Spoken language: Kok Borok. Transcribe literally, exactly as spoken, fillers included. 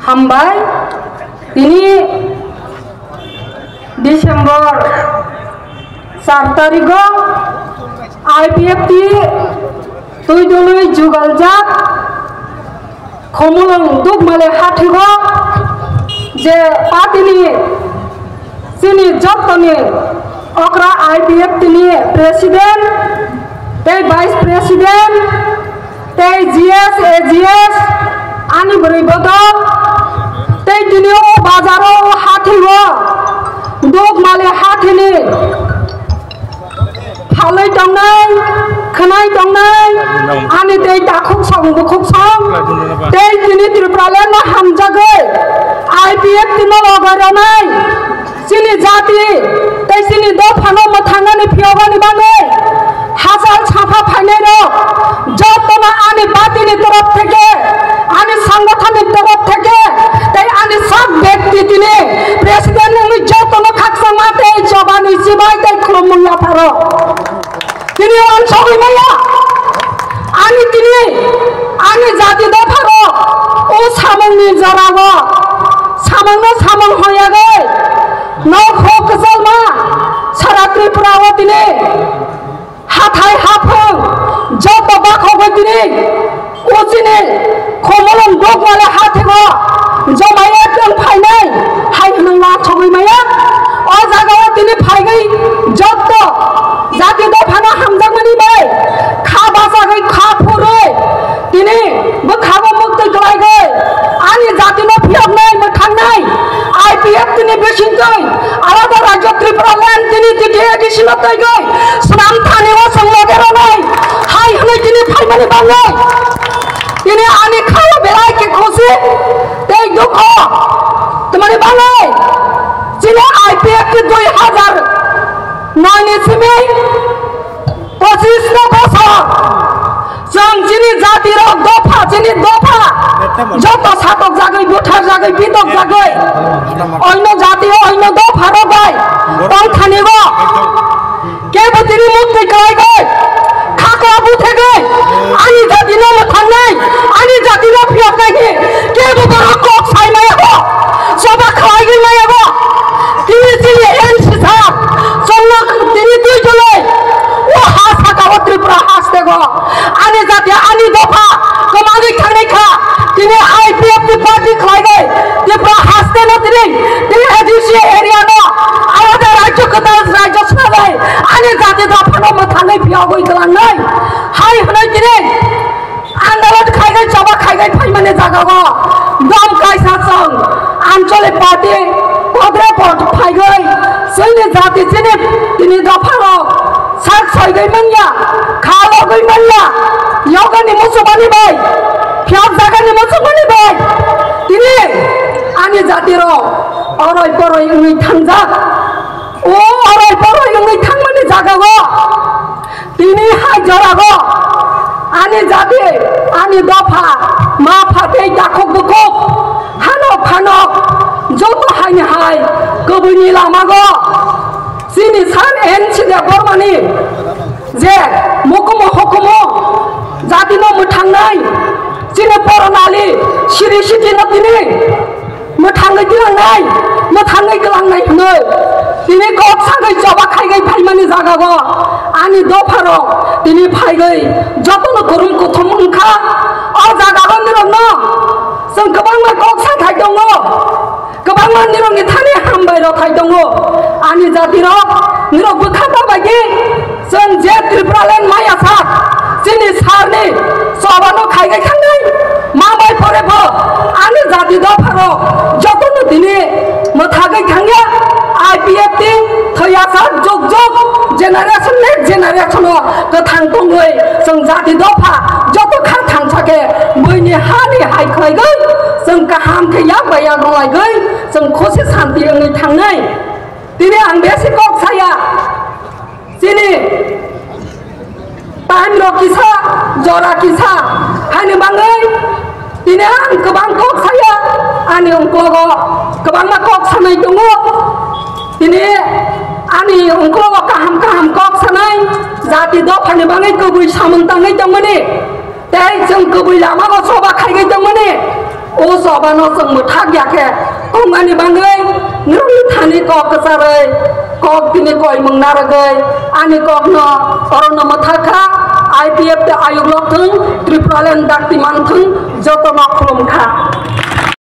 Hambai, tini December char tarigo I P F T twi dului jugaljak Khumulwng Dukmali hathigo je party ni chini jottoni okra I P F T ni president tei vice president tei G S, A G S, ani bwrwi bodol tei tini o bazaro o hathio Dukmali hathini phalwi tongnai, khwnai tongnai, ani tei takhuk song bukhuk song tei tini Tripura land no hamjagwi I P F T no logai rwnai. Chini jati tei chini dophano mwthangnani phiyogani bagwi hachal sapha phainairok jotono ani party ni torof theke, ani sangathon ni torof theke tei ani sak byakti tini president wngwi jotono khakchangma tei jobani chibai tei khulumung yapharo. Tini wansugwi maya. Ani tini, ani jati dopharo o samungni jorao samungno samung hoyagwi nok hok kwchalma sara Tripura o tini hathai haphung joto bakhogwi tini o chini Khumulwng Dukmali hathego jomai ekdom phainai hai hwnwi wansugwi maya. O jagao tini phaigwi joto jati dophano hamjakmani bai kha bachagwi kha phurwi tini bwkhago muktwi kwlaigwi ani jatino phiyoknai mwthangnai I P F T ni bisingtwi alada rajyo Tripura land tini D T A D C no twigwi swnam thani o chwng loge rwnai hai hwnwi tini phaimani bagwi tini ani khao belai khe khusi tei dukho. Tamani bagwi chini I P F T dui hazar noi ni simi pochis no bosor chwng chini jati rok dopha, chini dopha joto satok jagwi, buthar jagwi, bitok jagwi, oino jati, oino dopha rok bai tongthani bo kebo tini muktwi kwlai bai khakla buthegwi ani jati no mwthangnai, ani jati no phiyoknai hi kebo borok kok sai maya bo, choba khwlaigwi maya bo. Tini chini N C sir, chwngno tini twi twnwi o ha saka o Tripura hastego ani jati ani dopha kwmagwi thangnai kha. Tini I P F T party khwlaigwi Tripura hasteno tini, tini A D C area no alada rajyo kwtal rajyo swnamwi ani jati dophano mwthangwi phiyogwi twlangnai hai hwnwi tini andolon khaigai, choba khaigai phaimani jagao dom kaisa chwng Anchalik Party Kodre Board phaigai chini jati chini tini dophano sak soigwi manya, kha logwi manya, yogani muchungmani bai, phiyok jagani muchungmani bai tini ani jati rok oroi poroi wngwi thangjak. O oroi poroi wngwi thangmani jagao tini hai jorao ani jati, ani dopha, ma pha tei takhuk bukhuk, hanok phanok joto haini hai kwbwini lamago chini sir N C Debbarmani je mukumu hukumu jatino mwthangnai chini poronali siri sitino tini mwthangwi twlangnai, mwthangwi twlangnai hwnwi tini kok sagwi choba khaigwi phaimani jagao ani dopharok tini phaigwi jotono kurum kuthum wngkha. O jagao nirokno chwng kwbangma kok sathai tongo, kwbangma nirokni thani hambai rok hai tongo. Ani jatirok nirok bwkha ta bai di. Chwng je Tripura land maya sak, chini sir ni chobano khaigai thangnai, ma bai pore bo ani jati dopharo jotono tini mwthagwi thangya. I P F T thwiya sak jug jug generation next generation o kwthang tongwi chwng jati dopha joto kha thangsa khe buini hani hai khwlaigwi chwng kaham khe yak bai yak rwlaigwi chwng khusi santi wngwi thangnai. Tini ang besi kok saya. Chini time rok kisa, jora kisa, haini bagwi tini ang kwbang kok saya, ani ungklogo kwbangma kok sanai tongo. Tini ani ungklogo kaham kaham kok sanai, jati dophani bagwi kwbwi samung tangwi tongmani, tei chwng kwbwi lamao choba khaigwi tongmani, o Abano chwng mwthak ya khe tongmani bagwi nwng thani kok kwcharwi kok tini koimung narwgwi ani kokno orono mwthak kha. I P F tei ayuk lok thung, Tripuraland dakti man thung, jotono khulum kha.